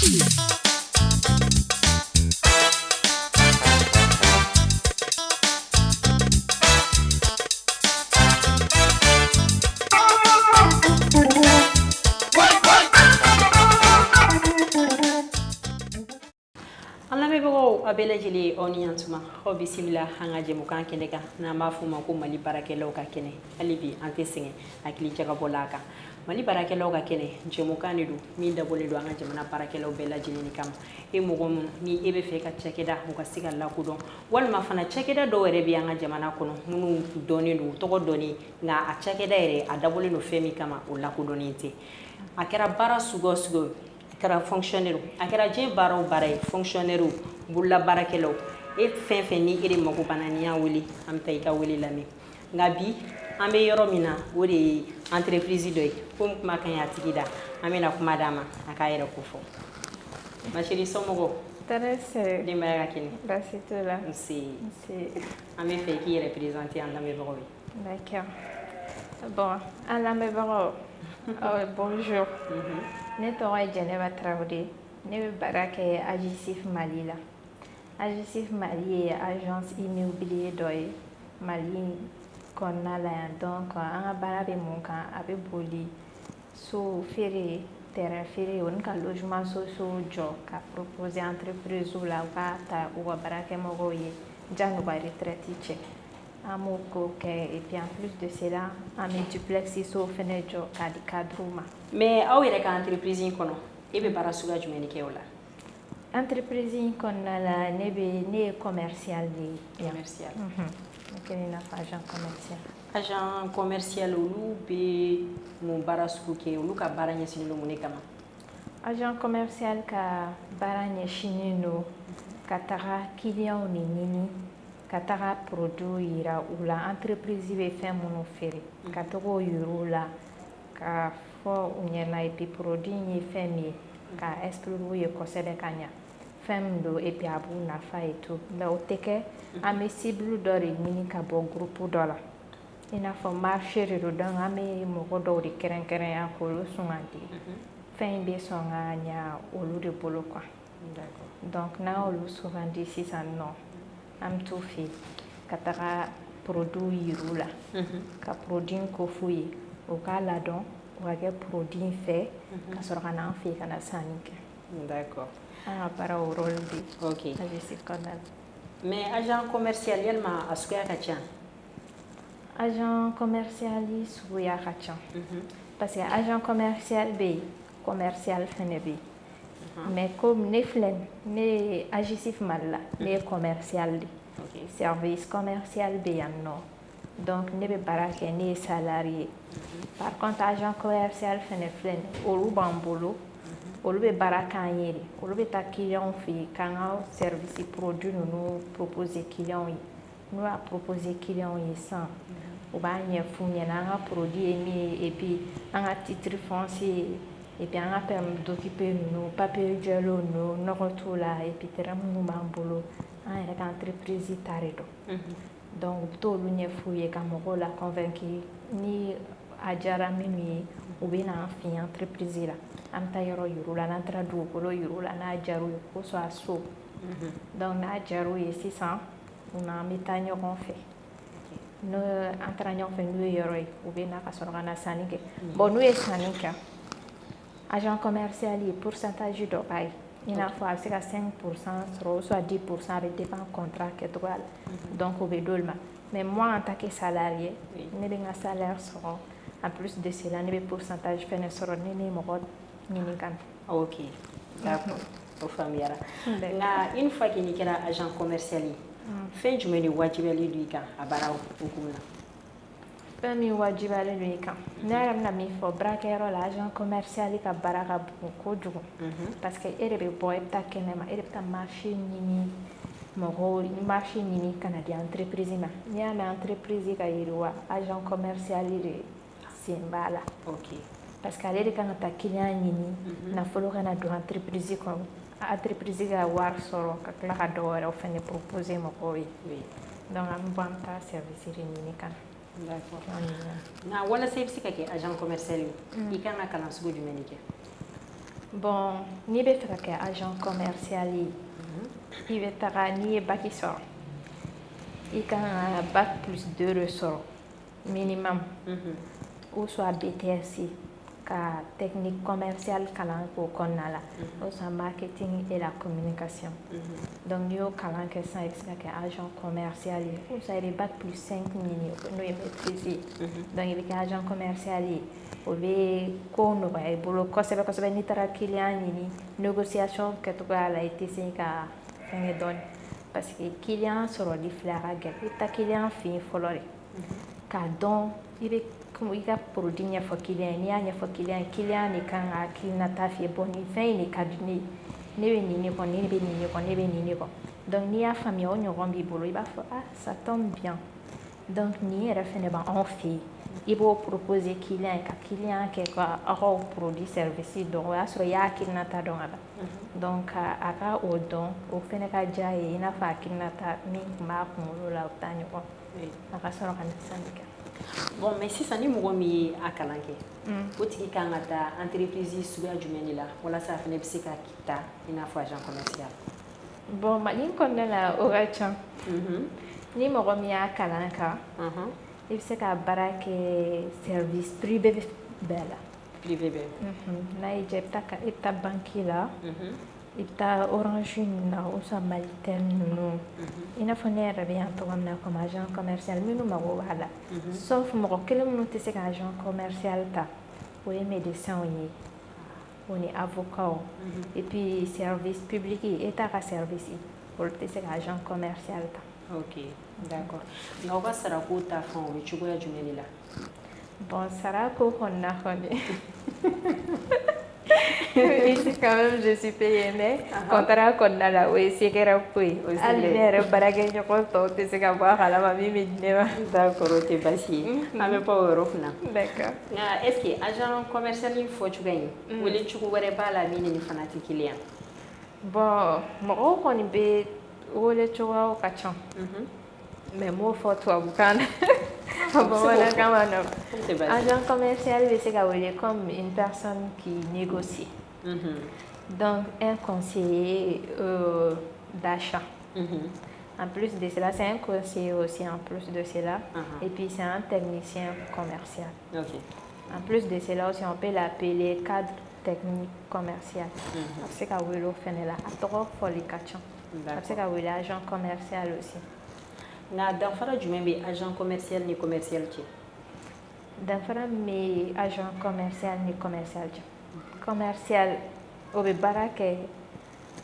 An lamɛnbagaw, a bɛɛ lajɛlen, aw ni yantuma. Aw bisimila an ka jɛmukan kɛnɛ kan, n'an b'a f'o ma ko Mali baarakɛlaw ka kɛnɛ. Hali bi an tɛ sɛgɛn hakili jagabɔ la a kan. Mali baarakɛlaw ka kɛnɛ jɛmukan de don min dabɔlen don an ka jamana baarakɛlaw bɛɛ lajɛlen de kama. E mɔgɔ min ni e bɛ fɛ ka cakɛda u ka se ka lakodɔn, walima fana cakɛda dɔw yɛrɛ bɛ an ka jamana kɔnɔ minnu dɔnnen don, u tɔgɔ dɔnnen, nka a cakɛda yɛrɛ a dabɔlen don fɛn min kama, o lakodɔnnen tɛ. A kɛra baara sugu o sugu, a kɛra fonctionnaire, a kɛra diɲɛ baara o baara ye, fonctionnaire, bolola baarakɛlaw, e fɛn fɛn ni e de mago banna, n'i y'an wele, an bɛ taa i ka wele lamɛn. Nka bi an bɛ yɔrɔ min na, o de ye entreprise dɔ ye. Komi kuma ka ɲi a tigi da, an bɛna kuma d'a ma, a k'a yɛrɛ ko fɔ. Ma chérie, somɔgɔw? Tɔɔrɔ tɛ. Denbaya ka kɛnɛ? Baasi t'u la. Nse. Nse. An bɛ fɛ i k'i yɛrɛ présenter an lamɛnbagaw ye. D'accord. Bon, an lamɛnbagaw, bonjour. Ne tɔgɔ ye Jɛnɛba Tarawele. Ne bɛ baara kɛ Agisif Mali la. Agisif Mali ye agence immobilier dɔ ye Mali kɔnɔna la yan. Donc an ka baara bɛ mun kan? A bɛ boli so feere, terrain feere, o ni ka logement sociaux jɔ ka proposer entreprise la, u k'a ta u ka baarakɛmɔgɔw ye janni u ka retraite cɛ. An b'o ko kɛ. Et puis en plus de cela, an bɛ duplex so fɛnɛ jɔ k'a di cadre ma. Mais aw yɛrɛ ka entreprise in kɔnɔ, e bɛ baara suguya jumɛn de kɛ o la? Entreprise in kɔnɔna la, ne ye commercial de ye. Commercial. Ne kɛlen i n'a fɔ agent commercial. Agent commercial, olu bɛ mun baara sugu kɛ? Olu ka baara ɲɛsinnen don mun de kama? Agent commercial ka baara ɲɛsinnen don ka taga clients de ɲini, ka taga produit yira u la, entreprise bɛ fɛn minnu feere, ka taga o yira u la, ka fɔ u ɲɛna, et puis produit in ye fɛn min ye, ka expliquer u ye kosɛbɛ ka ɲa fɛn min don, et puis a b'u nafa et tout. Mais o tɛ kɛ, an bɛ cible dɔ de ɲini ka bɔ groupe dɔ la, i n'a fɔ marché de don. Donc an bɛ mɔgɔ dɔw de kɛrɛnkɛrɛnya k'olu sugandi, fɛn in bɛ sɔn ka ɲa olu de bolo quoi. Donc n'an y'olu sugandi sisan nɔ, an bɛ t'u fɛ yen ka taga produit yir'u la, ka produit ko f'u ye, u k'a ladɔn, u ka kɛ produit in fɛ, ka sɔrɔ ka na an fɛ yen ka na sanni kɛ. An ka baara o rôle de agence kɔnɔna la. Mais agent commercial, yalima a suguya ka ca? Agent commercial suguya ka ca, parce que agent commercial bɛ yen, commercial fɛnɛ bɛ yen. Mais comme ne filɛ, ne ye Agisif Mali la, ne ye commercial de, service commercial bɛ yan nɔ. Donc ne bɛ baara kɛ, ne ye salarié. Par contre, agent commercial fɛnɛ filɛ nin ye, olu b'an bolo, olu bɛ baara k'an ye de. Olu bɛ taa clients fɛ yen k'an ka service produit ninnu proposer clients ye. N'u y'a proposer clients ye sisan, u b'a ɲɛf'u ɲɛna an ka produit ye min ye, et puis an ka titre foncier, et puis an ka permis d'occuper ninnu, papier jɛlenw ninnu, nɔgɔ t'u la, et puis terrain minnu b'an bolo, an yɛrɛ ka entreprise ta de don. Donc u bɛ t'olu ɲɛf'u ye ka mɔgɔw la convaincre. Ni a diyara minnu ye, u bɛ na an fɛ yen entreprise la, an bɛ taa yɔrɔ yir'u la. N'an taara dugukolo yir'u la, n'a diyar'u ye, ko soit so. Donc n'a diyar'u ye sisan, u n'an bɛ taa ɲɔgɔn fɛ. N'o an taara ɲɔgɔn fɛ, n'u ye yɔrɔ ye, u bɛ na ka sɔrɔ ka na sanni kɛ. Bon, n'u ye sanni kɛ, agent commercial ye pourcentage dɔ b'a ye, i n'a fɔ a bɛ se ka 5% sɔrɔ ou soit 10%, a bɛ dépend contrat kɛcogoya la. Donc o bɛ d'olu ma. Mais moi, en tant que salarié, ne bɛ n ka salaire sɔrɔ. En plus de cela, ne bɛ pourcentage fɛnɛ sɔrɔ ni ne ye mɔgɔ ɲini ka na. Ok, d'accord, o faamuyara. Nka une fois que n'i kɛra agent commercial ye, fɛn jumɛn de wajibiyalen don i kan a baara hukumu na? Fɛn min wajibiyalen don i kan, ne yɛrɛ bɛna min fɔ, baarakɛyɔrɔ la, agent commercial ka baara ka bon kojugu, parce que e de bɛ bɔ, e bɛ taa kɛnɛma, e de bɛ taa marché ɲini, mɔgɔw marché ɲini ka na di entreprise ma. N'i y'a mɛn entreprise ka yiriwa, agent commercial de sen b'a la, parce que ale de kan ka taa client ɲini, nafolo ka na don entreprise kɔnɔ, entreprise ka wari sɔrɔ, ka tila ka dɔ wɛrɛw fɛnɛ proposer mɔgɔw ye. Donc an bɛ bɔ, an bɛ taa service de ɲini ka na. D'accord. Nka walasa i bɛ se ka kɛ agent commercial ye, i kan ka kalan sugu jumɛn de kɛ? Bon, n'i bɛ fɛ ka kɛ agent commercial ye, i bɛ taga, n'i ye bac sɔrɔ, i kan ka bac plus 2 de sɔrɔ minimum, ou soit BTS ka technique commerciale kalan k'o kɔnɔna la, ou soit marketing et la communication. Donc n'i y'o kalan kɛ sisan, i bɛ se ka kɛ agent commercial ye, ou soit i bɛ bac plus 5 ɲini, n'o ye maîtrise ye. Donc i bɛ kɛ agent commercial ye, o bɛ ko nɔgɔya i bolo kosɛbɛ kosɛbɛ. N'i taara client ɲini, négociation kɛcogoya la, i tɛ se ka fɛnkɛ dɔɔni, parce que client sɔrɔli filɛ, a ka gɛlɛn. I bɛ taa client fɛ yen fɔlɔ de k'a dɔn, i bɛ i ka produit ɲɛfɔ client ye. N'i y'a ɲɛfɔ client ye, client de kan ka hakilinata f'i ye: bon, nin fɛn in de ka di ne ye, ne bɛ nin de kɔ, ne bɛ nin de kɔ, ne bɛ nin de kɔ. Donc n'i y'a faamuya, o ɲɔgɔn b'i bolo, i b'a fɔ: ah, ça tombe bien, donc nin yɛrɛ fɛnɛ b'anw fɛ yen. I b'o proposer client ye, ka client kɛ ka aw ka produit service dɔn. O y'a sɔrɔ i y'a hakilinata dɔn ka ban. Donc a ka o dɔn, o fɛnɛ ka diya ye, i n'a fɔ hakilinata min tun b'a kunkolo la, o bɛ taa ɲɔgɔn, a ka sɔrɔ ka na sanni kɛ. Bon, mais sisan, ni mɔgɔ min ye a kalan kɛ, o tigi kan ka taa entreprise suguya jumɛn de la walasa a fana bɛ se ka ta i n'a fɔ agent commercial? Bon, Mali kɔnɔna la, o ka ca. Ni mɔgɔ min y'a kalan kan, i bɛ se ka baara kɛ service privé bɛɛ la. Privé bɛɛ. N'a y'i diya, i bɛ taa banque la, i bɛ taa Orange ninnu na, ou soit Malitel ninnu. I n'a fɔ ne yɛrɛ bɛ yan cogo min na comme agent commercial, minnu mago b'a la, sauf mɔgɔ kelen minnu tɛ se ka agent commercial ta, o ye médecins ye, o ni avocats, et puis service public, État ka service, olu tɛ se ka agent commercial ta. Ok, d'accord. Nka aw ka sarako ta fan, o bɛ cogoya jumɛn de la? Bon, sara ko kɔni na kɔni, ici quand même je suis payée, mais contrat kɔnɔna la, o ye secret ko ye. Hali ne yɛrɛ baarakɛɲɔgɔn tɔw tɛ se ka bɔ a kalama min bɛ di ne ma. D'accord, o tɛ baasi ye, an bɛ bɔ o yɔrɔ kunna. D'accord. Nka est ce que agent commercial fɔ cogoya in, wele cogo wɛrɛ b'a la min ni nin fana tɛ kelen ye? Bon, mɔgɔw kɔni bɛ wele cogoyaw ka ca, mais n m'o fɔ tubabukan na, a bamanankan ma nɔgɔn. Agent commercial bɛ se ka wele comme une personne qui négocie, donc un conseiller d'achat. En plus de cela, c'est un conseiller aussi en plus de cela. Et puis c'est un technicien commercial. En plus de cela aussi, on peut l'appeler cadre technique commercial. A bɛ se ka wele o fɛnɛ la, a tɔgɔ fɔli ka ca. A bɛ se ka wele agent commercial aussi. Nka danfara jumɛn bɛ agent commercial ni commercial cɛ? Danfara min bɛ agent commercial ni commercial cɛ, commercial, o bɛ baara kɛ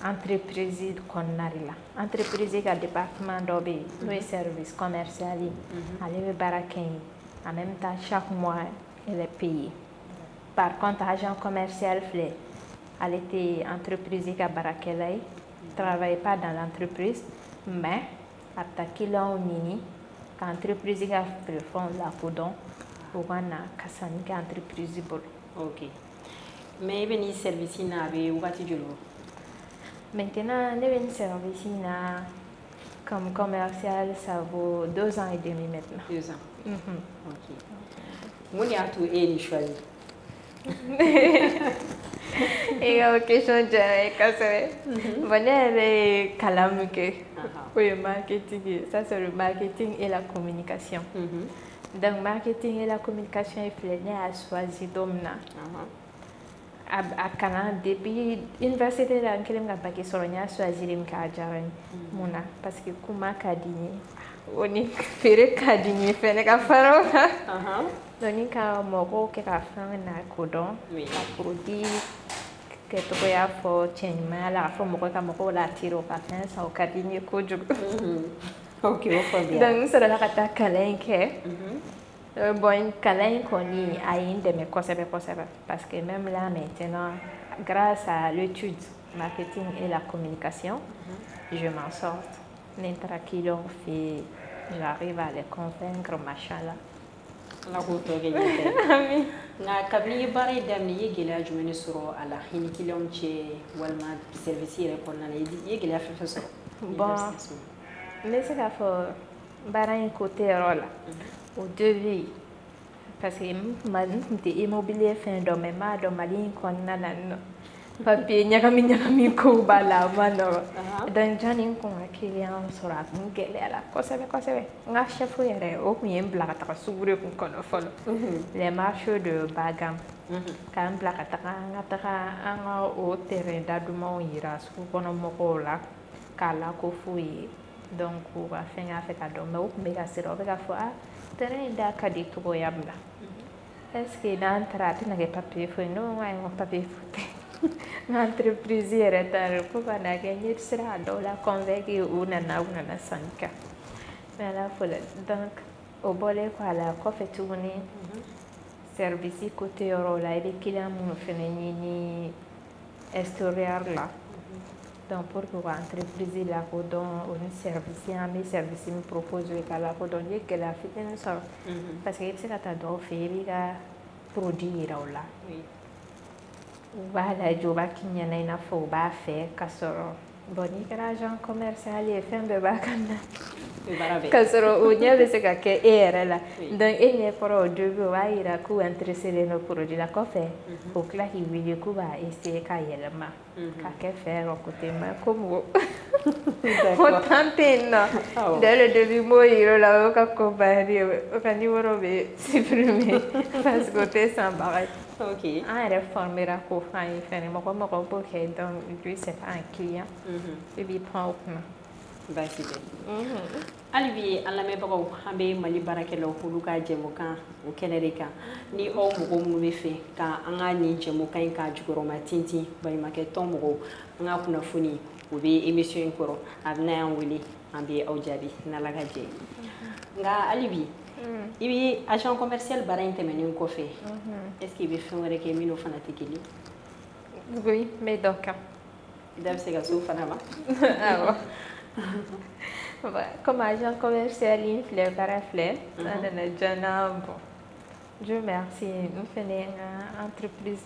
entreprise kɔnɔna de la. Entreprise ka département dɔ bɛ yen, n'o ye service commercial ye, ale bɛ baara kɛ yen. En même temps, chaque mois elle est payée. Par contre, agent commercial filɛ, ale tɛ entreprise ka baarakɛla ye, travaille pas dans l'entreprise, mais a bɛ taa client ɲini ka entreprise ka feerefɛnw lakodɔn, o ka na ka sanni kɛ entreprise bolo. Ok, mais i bɛ nin service in na, a bɛ wagati joli bɔ? Maintenant, ne bɛ nin service in na comme commercial, ça vaut 2 ans et demi maintenant. 2 ans. Ok, mun de y'a to e ye nin choisi? E ka o question diyara n ye kosɛbɛ. Bon, ne yɛrɛ ye kalan min kɛ, o ye marketing ye. Ça, c'est le marketing et la communication. Donc marketing et la communication ye filɛ, ne y'a choisi don min na, a kalan depuis université la, n kɛlen ka bac sɔrɔ, n y'a choisi de min kɛ, a diyara n ye. Mun na? Parce que kuma ka di n ye, o ni feere ka di n ye fɛnɛ ka fara o kan. Donc ni ka mɔgɔw kɛ ka fɛn na kodɔn, ka produit kɛcogoya fɔ cɛɲumanya la, k'a fɔ mɔgɔ ka mɔgɔw la attirer, o ka fɛn san, o ka di n ye kojugu. Ok, o faamuyara. Donc n sɔrɔla ka taa kalan in kɛ. Bon, kalan in kɔni, a ye n dɛmɛ kosɛbɛ kosɛbɛ, parce que même là maintenant, grâce à l'étude marketing et la communication, je m'en sors. Ni n taara client fɛ yen, j'arrive à les convaincre, machallah. Ala k'o tɔ kɛ ɲɛfɛ ye. Nka kabini i ye baara in daminɛ, i ye gɛlɛya jumɛn de sɔrɔ a la, i ni client cɛ walima service yɛrɛ kɔnɔna na, i ye gɛlɛya fɛn fɛn sɔrɔ? Bon, n bɛ se k'a fɔ baara in côté yɔrɔ la, au début, parce que n tun tɛ immobilier fɛn dɔn, mais n b'a dɔn Mali in kɔnɔna na nɔ. Papier ɲagami ɲagami kow b'a la, a ma nɔgɔn. Donc janni n kun ka client sɔrɔ, a kun gɛlɛyara kosɛbɛ kosɛbɛ. N ka chef yɛrɛ, o kun ye n bila ka taga sugu de kun kɔnɔ fɔlɔ, les marchés de bas gamme, k'an bila ka taga, an ka taga an ka o terrain da dumanw yira sugu kɔnɔ mɔgɔw la, k'a lako f'u ye. Donc u ka fɛn k'a fɛ ka dɔn, mais u tun bɛ ka siran, u bɛ k'a fɔ: ah, terrain in da ka di cogoya min na, est ce que n'an taara a tɛna kɛ papier foyi? Ne ko ayi, n ko papier foyi tɛ, n ka entreprise yɛrɛ ta de fo ka na kɛ n ye sera ka dɔw la convaincre, u nana sanni kɛ, mais Ala fo la. Donc o bɔlen kɔ a la, kɔfɛ tuguni, service côté yɔrɔw la, i bɛ client minnu fɛnɛ ɲini extérieur la, donc pour que u ka entreprise lakodɔn, o ni service, an bɛ service min proposer k'a lakodɔn, n ye gɛlɛya fitinin sɔrɔ, parce que i bɛ se ka taa dɔw fɛ yen, i b'i ka produit yira u la, u b'a lajɛ, u b'a k'i ɲɛna i n'a fɔ u b'a fɛ, ka sɔrɔ bon, n'i kɛra agent commercial ye, fɛn bɛɛ b'a kan na, ka sɔrɔ o ɲɛ bɛ se ka kɛ e yɛrɛ la. Donc e ɲɛ kɔrɔ, o début, o b'a yira k'u intéressé don produit la, kɔfɛ o tila k'i wele k'u b'a essayer ka yɛlɛma ka kɛ fɛ yɔrɔ côté, mais comme o temps tɛ yen nɔ, dès le début n b'o yir'u la, o ka ko bannen ye, o ka numéro bɛ supprimer parce que o tɛ sanbaga ye. An yɛrɛ formera k'o f'an ye fɛnɛ, mɔgɔ mɔgɔ b'o kɛ, donc lui, c'est pas un client, i b'i pan o kunna. Baasi tɛ. Hali bi, an lamɛnbagaw, an bɛ Mali baarakɛlaw olu ka jɛmukan o kɛnɛ de kan. Ni aw mɔgɔ minnu bɛ fɛ ka an ka nin jɛmukan in k'a jukɔrɔma tintin, baɲumankɛ tɔn mɔgɔw, an ka kunnafoni o bɛ émission in kɔrɔ, a bɛna y'an wele, an bɛ aw jaabi n'Ala ka jɛ ye. Nka hali bi, i bɛ agent commercial baara in tɛmɛnen kɔfɛ, est ce que i bɛ fɛn wɛrɛ kɛ min n'o fana tɛ kelen? Oui, n bɛ dɔ kɛ. I da bɛ se ka s'o fana ma? Awɔ. Comme agent commercial in filɛ, baara filɛ, a nana diya n na. Bon, Dieu merci, n fɛnɛ ye n ka entreprise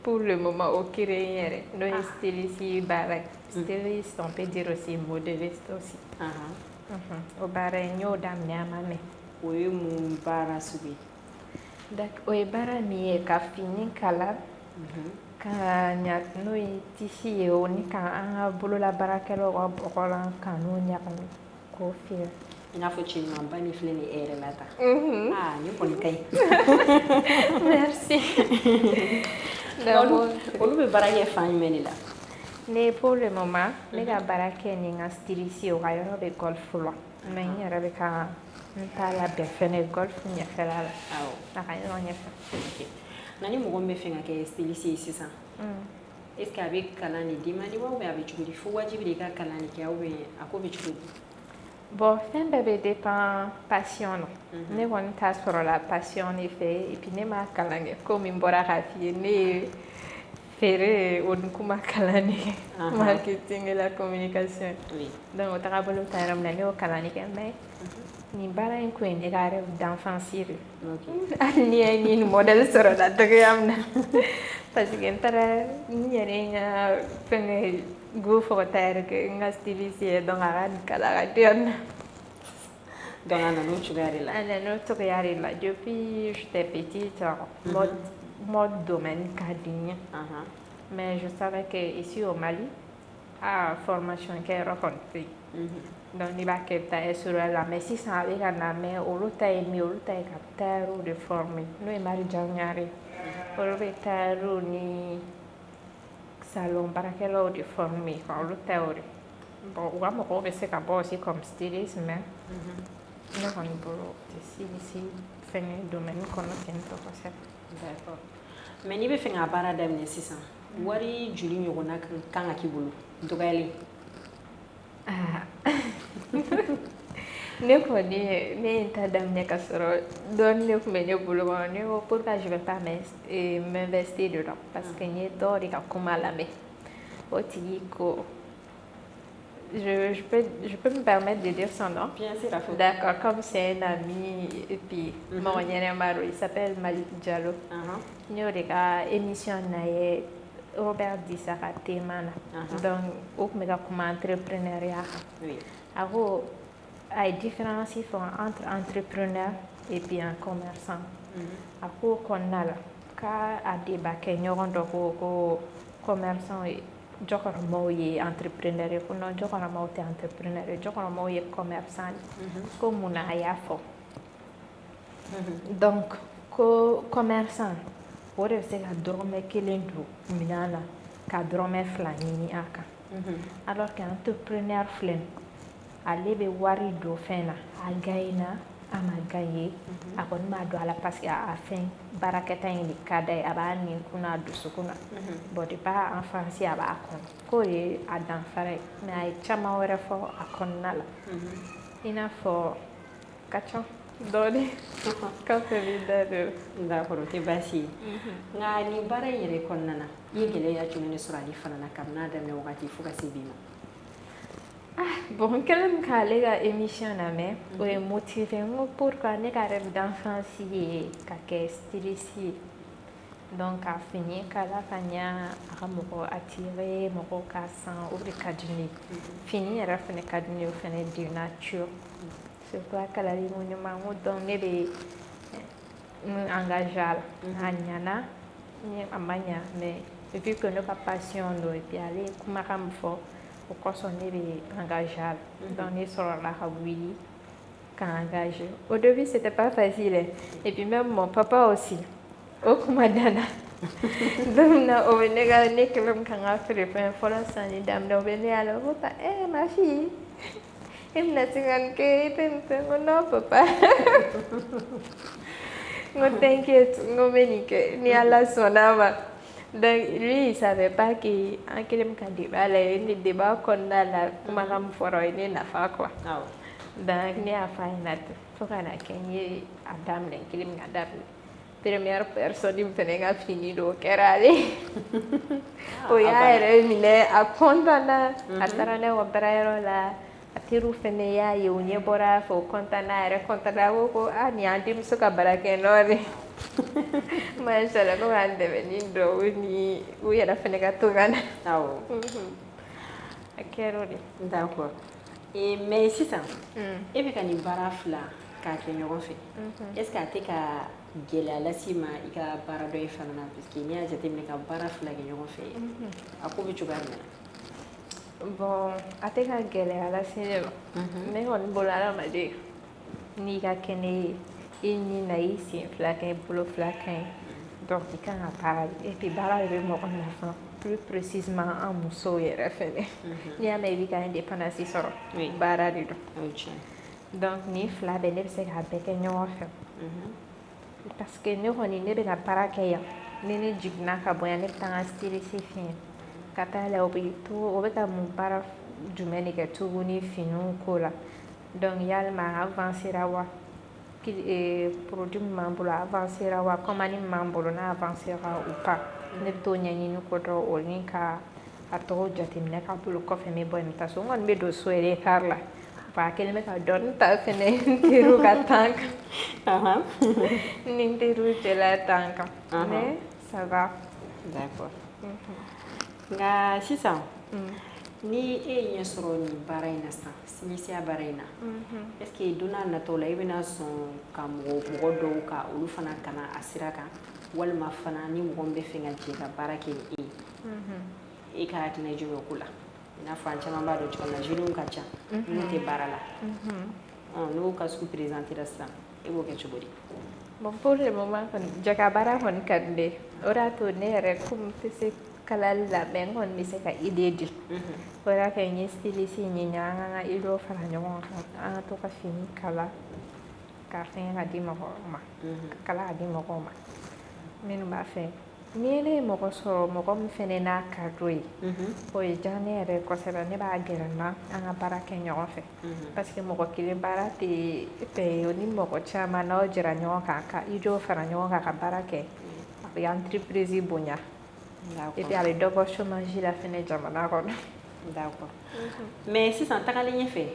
pour le moment o créé n yɛrɛ, n'o ye styliste baara ye, styliste, on peut dire aussi modéliste aussi. O baara in, n y'o daminɛ, a ma mɛn. O ye mun baara sugu ye? O ye baara min ye, ka fini kala ka ɲa, n'o ye tissu ye, o ni ka an ka bolola baarakɛlaw ka bɔgɔlan ka n'o ɲagami k'o feere. I n'a fɔ cɛ ɲumanba min filɛ nin ye e yɛrɛ la tan. Aa, nin kɔni ka ɲi. Merci. Olu bɛ baara kɛ fan jumɛn de la? Ne, pour le moment, n bɛ ka baara kɛ ni n ka styliste ye, o ka yɔrɔ bɛ Golf la, mais n yɛrɛ bɛ ka n ta labɛn fɛnɛ Golf ɲɛfɛla la, a ka yɔrɔ ɲɛfɛ. Nka ni mɔgɔ min bɛ fɛ ka kɛ styliste ye sisan, est ce que a bɛ kalan de d'i ma de wa, ou bien a bɛ cogo di? Fo wajibi de i ka kalan de kɛ, ou bien a ko bɛ cogo di? Bon, fɛn bɛɛ bɛ dépend passion na. Ne kɔni ta sɔrɔla passion de fɛ, et puis ne ma kalan kɛ. Komi n bɔra k'a f'i ye, ne ye feere o ni kuma kalan de kɛ, marketing et la communication. Donc o tagabolo ta yɔrɔ min na, ne y'o kalan de kɛ, mais nin baara in kun ye ne ka rêve d'enfance de ye. Hali ni ye nin modèle sɔrɔ la cogoya min na, parce que n taara n yɛrɛ ye n ka fɛngɛ go fɔ ka taa yɛrɛ kɛ n ka styliste ye, donc a ka nin kala ka di yan nɔ. Donc a nana o cogoya de la. A nana o cogoya de la. Depuis j'étais petite, mode domaine ka di n ye, mais je savais que ici au Mali, a formation kɛyɔrɔ kɔni tɛ yen. Donc n'i b'a kɛ, i bɛ taa SOL la, mais sisan a bɛ ka na, mais olu ta ye min ye, olu ta ye ka tailleur de former, n'o ye Marijan Ɲare, olu bɛ tailleur ni salon baarakɛlaw de former quoi, olu ta y'o de. Bon, u ka mɔgɔw bɛ se ka bɔ aussi comme styliste, mais ne kɔni bolo, o tɛ styliste fɛngɛ domaine kɔnɔ ten tɔ kosɛbɛ. D'accord, mais n'i bɛ fɛ k'a baara daminɛ sisan, wari joli ɲɔgɔnna kan ka k'i bolo dɔgɔyalen? Ah. Ne kɔni, ne ye n ta daminɛ ka sɔrɔ dɔɔnin de tun bɛ ne bolo kɔnɔ. Ne ko pourquoi je vais pas m'investir dedans, parce que n ye dɔw de ka kuma lamɛn, o tigi ko je peux me permettre de dire son nom? Bien sûr, a fɔ. D'accord, comme c'est un ami et puis mɔgɔ ɲɛnɛma don, il s'appelle Malik Diallo. N y'o de ka émission na ye Robert Dissa ka tema na. Donc o tun bɛ ka kuma entrepreneuriat kan. A ko a ye différence fɔ entre entrepreneur et puis un commerçant. A ko kɔnɔna la, k'a a débat kɛ ɲɔgɔn dɔ ko commerçant ye, jɔkɔrɔmaw ye entrepreneur ye. Ko non, jɔkɔrɔmaw tɛ entrepreneur ye, jɔkɔrɔmaw ye commerçant de. Ko mun na a y'a fɔ? Donc ko commerçant o de bɛ se ka dɔrɔmɛ 1 don minɛn na ka dɔrɔmɛ 2 ɲini a kan, alors que entrepreneur filɛ, ale bɛ wari don fɛn na, a gagnera, a ma gagner, a kɔni b'a don a la parce que a fɛn baarakɛta in de ka d'a ye, a b'a nin kun a dusukun na. Bon, depuis a enfance a b'a kɔnɔ, k'o ye a danfara ye. Mais a ye caman wɛrɛ fɔ a kɔnɔna la, i n'a fɔ ka ca dɔɔni kɔfɛ bɛ da don. D'accord, o tɛ baasi ye. Nka nin baara in yɛrɛ kɔnɔna na, i ye gɛlɛya jumɛn de sɔrɔ ale fana na kabini a daminɛ wagati fo ka se bi ma? Bon, n kɛlen k'ale ka émission lamɛn, o ye motivé. N ko pourquoi ne ka rêve d'enfance ye ka kɛ styliste ye, donc ka fini kala ka ɲa, a ka mɔgɔ attirer, mɔgɔw ka san, o de ka di ne ye. Fini yɛrɛ fɛnɛ ka di ne ye, o fɛnɛ de nature, surtout a kalali ko ɲuman. N ko donc ne bɛ n engagé a la, a ɲana ni a ma ɲa, mais vu que ne ka passion don, et puis ale ye kumakan min fɔ, o kosɔn ne bɛ engagé a la. Donc ne sɔrɔla ka wuli ka engagé. Au début, c'était pas facile, et puis même mon papa aussi, o kuma danna don min na, o bɛ ne ka ne kɛlen ka n ka feerefɛn fɔlɔ sanni daminɛ, o bɛ ne y'a la, o ko ta: "Eh, ma fille, e bɛna se ka nin kɛ, e tɛ nin fɛ?" N ko: "Non papa," n ko: "T'inquiète," n ko: "n bɛ nin kɛ ni Ala sɔnna a ma." Donc lui, il savait pas que an kɛlen ka débat la ye, ni débat kɔnɔna la, kumakan min fɔra, o ye ne nafa quoi. Donc ne y'a fɔ a ɲɛna ten fo ka na kɛ n ye a daminɛ. N kɛlen ka daminɛ, première personne min fɛnɛ ka fini don, o kɛra ale. O y'a yɛrɛ minɛ, a content na, a taara n'a ye ka baarayɔrɔ la, a teriw fɛnɛ y'a ye, u ɲɛ bɔra a fɛ, o content na, a yɛrɛ content na, a ko ko ah, nin y'an denmuso ka baarakɛ nɔ de, mashallah, ko k'an dɛmɛ ni duwawu ni u yɛrɛ fɛnɛ ka to ka na. A kɛra o de. D'accord. Mais sisan e bɛ ka nin baara fila k'a kɛ ɲɔgɔn fɛ, est ce que a tɛ ka gɛlɛya las'i ma i ka baara dɔ in fana na? Parce que n'i y'a jateminɛ, ka baara fila kɛ ɲɔgɔn fɛ, a ko bɛ cogoya jumɛn na? Bon, a tɛ ka gɛlɛya lase ne ma. Ne kɔni bolo, hadamaden n'i ka kɛnɛ ye, i ni na, i sen fila ka ɲi, bolo fila ka ɲi, donc i kan ka baara de. Et puis baara de bɛ mɔgɔ nafa, plus précisément an musow yɛrɛ fɛnɛ. N'i y'a mɛn i b'i ka indépendance sɔrɔ, baara de don. O ye tiɲɛ. Donc nin fila bɛɛ, ne bɛ se k'a bɛɛ kɛ ɲɔgɔn fɛ, parce que ne kɔni, ne bɛ ka baara kɛ yan, ni ne jiginna ka bɔ yan, ne bɛ taa n ka styliste fɛ yen ka taa la, o bɛ to o bɛ ka mun baara jumɛn de kɛ tuguni finiw ko la. Donc yalima a avancera wa? Produit min b'an bolo, a avancera wa? Commande min b'an bolo, n'a avancera ou pas, ne bɛ t'o ɲɛɲini ko dɔn, o ni ka a tɔgɔ jateminɛ ka bolo. Kɔfɛ n bɛ bɔ yen, n bɛ taa so. N kɔni bɛ don so retard la. Bon, a kɛlen bɛ ka dɔɔni ta fɛnɛ n teriw ka temps kan, ni n teriw cɛla temps kan, mais ça va. D'accord. Nka sisan, ni e ye ɲɛ sɔrɔ nin baara in na sisan, stylisteya baara in na, est ce que don n'a nataw la, i bɛna sɔn ka mɔgɔ dɔw ka olu fana kana a sira kan, walima fana ni mɔgɔ min bɛ fɛ ka jɛ ka baara kɛ ni e ye, e ka hakilina ye jumɛn o ko la? I n'a fɔ an caman b'a dɔn cogo min na, jeunes ka ca minnu tɛ baara la. N'o ka sugu présenter la sisan, e b'o kɛ cogo di? Bon, pour le moment kɔni, jɛ baara kɔni ka di ne ye. O de y'a to ne yɛrɛ, komi n tɛ se kalali la, mais n kɔni bɛ se ka idée di. O de y'a kɛ n ye styliste ɲini, an k'an ka idée fara ɲɔgɔn kan, an ka to ka fini kala k'a fɛngɛ ka di mɔgɔw ma, ka kala ka di mɔgɔw ma minnu b'a fɛ. Ni ne ye mɔgɔ sɔrɔ, mɔgɔ min fɛnɛ n'a ka d'o ye, o ye diya ne yɛrɛ ye kosɛbɛ. Ne b'a gɛrɛ n na, an ka baara kɛ ɲɔgɔn fɛ, parce que mɔgɔ kelen baara tɛ fɛ ye. Ni mɔgɔ caman n'aw jɛra ɲɔgɔn kan ka idée fara ɲɔgɔn kan ka baara kɛ, a bɛ entreprise bonya, et puis a bɛ dɔ bɔ chômage la fɛnɛ jamana kɔnɔ. D'accord. Mais sisan, tagalen ɲɛfɛ,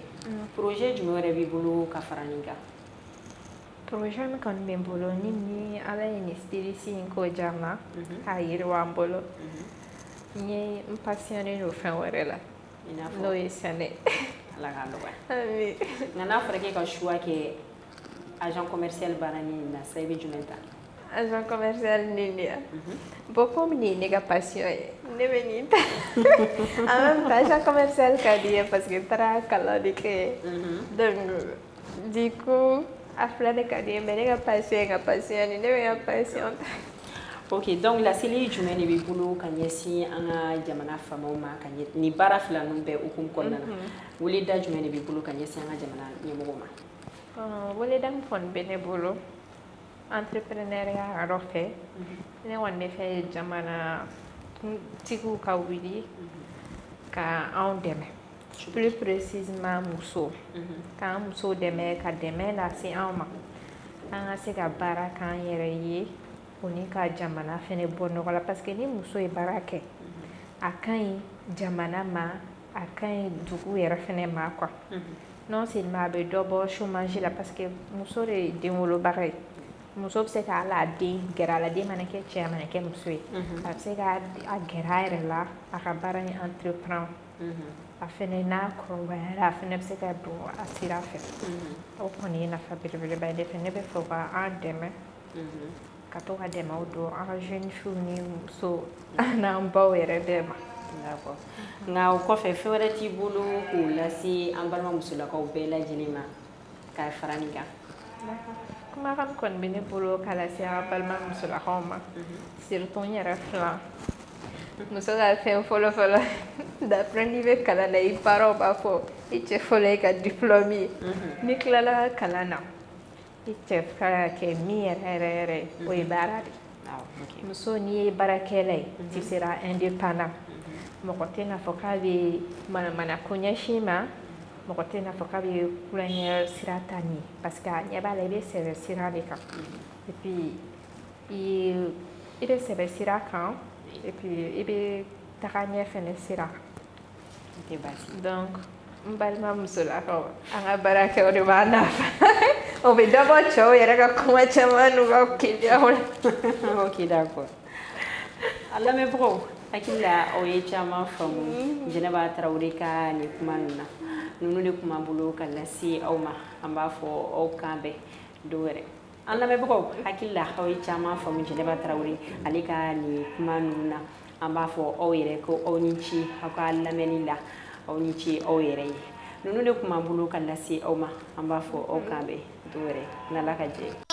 projet jumɛn wɛrɛ b'i bolo ka fara nin kan? Projet min kɔni bɛ n bolo, ni Ala ye nin styliste in ko diya n na k'a yiriwa n bolo, n ye n passionné don fɛn wɛrɛ la, I n'a fɔ? N'o ye sɛnɛ. Ala k'a nɔgɔya. Ami. Nka n'a fɔra k'e ka choix kɛ agent commercial baara ni na sisan, i bɛ jumɛn ta? Agent commercial ni nin ya? Bon, comme nin ye ne ka passion ye, ne bɛ nin ta. En même temps, agent commercial ka di n ye parce que n taara kalan de kɛ. Donc du coup, a fila de ka di n ye, mais ne ka passion ye ka passion de, ne bɛ n ka passion ta. Ok, donc laseli jumɛn de b'i bolo ka ɲɛsin an ka jamana faamaw ma ka ɲɛ nin baara fila ninnu bɛɛ hukumu kɔnɔna na? Weleda jumɛn de b'i bolo ka ɲɛsin an ka jamana ɲɛmɔgɔw ma? Weleda min kɔni bɛ ne bolo entrepreneuriat yɔrɔ fɛ, ne kɔni bɛ fɛ jamana tigiw ka wuli ka anw dɛmɛ, plus précisément musow, k'an musow dɛmɛ, ka dɛmɛ lase anw ma, an ka se ka baara k'an yɛrɛ ye, o ni ka jamana fɛnɛ bɔ nɔgɔ la, parce que ni muso ye baara kɛ, a ka ɲi jamana ma, a ka ɲi dugu yɛrɛ fɛnɛ ma quoi. Non seulement a bɛ dɔ bɔ chômage la, parce que muso de ye den wolobaga ye. Muso bɛ se ka hali a den gɛrɛ a la, den mana kɛ cɛ, a mana kɛ muso ye, a bɛ se ka a gɛrɛ a yɛrɛ la, a ka baara in entreprendre. A fɛnɛ n'a kɔrɔbayara, a fɛnɛ bɛ se ka don a sira fɛ. O kɔni ye nafa belebeleba ye ne fɛ. Ne bɛ fɛ u ka an dɛmɛ, ka to ka dɛmɛw don an ka jeune filles ni muso n'an baw yɛrɛ bɛɛ ma. D'accord. Nka o kɔfɛ, fɛn wɛrɛ t'i bolo k'o lase an balima musolakaw bɛɛ lajɛlen ma ka fara nin kan? Kumakan kɔni bɛ ne bolo ka lase an balima musolakaw ma, surtout n yɛrɛ filan. Muso ka fɛn fɔlɔ fɔlɔ, d'après n'i bɛ kalan na, i parents b'a fɔ i cɛ fɔlɔ ye ka diplôme ye. N'i tilala kalan na, i cɛ ka kɛ min yɛrɛ yɛrɛ yɛrɛ, o ye baara de ye. Muso, n'i ye baarakɛla ye, tu seras indépendant. Mɔgɔ tɛna fɔ k'a bɛ manamana ko ɲɛsin ma, mɔgɔ tɛna fɔ k'a bɛ kulonkɛ sira ta nin ye, parce que a ɲɛ b'a la i bɛ sɛbɛ sira de kan, et puis i bɛ sɛbɛ sira kan, et puis i bɛ taga ɲɛ fɛnɛ sira kan. Tɛ baasi. Donc n balima musolakaw, an ka baara kɛ, o de b'a nafa, o bɛ dɔ bɔ cɛw yɛrɛ ka kuma caman n'u ka keleyaw la. Ok, d'accord. A lamɛnbagaw, hakili la aw ye caman faamu Jɛnɛba Tarawele ka nin kuma ninnu na. Ninnu de tun b'an bolo ka lase aw ma. An b'a fɔ aw kan bɛn don wɛrɛ. An lamɛnbagaw, hakili la aw ye caman faamu Jɛnɛba Tarawele ale ka nin kuma ninnu na. An b'a fɔ aw yɛrɛ ko aw ni ce aw ka lamɛnni la, aw ni ce aw yɛrɛ ye. Ninnu de tun b'an bolo ka lase aw ma. An b'a fɔ aw kan bɛn don wɛrɛ n'Ala ka jɛ.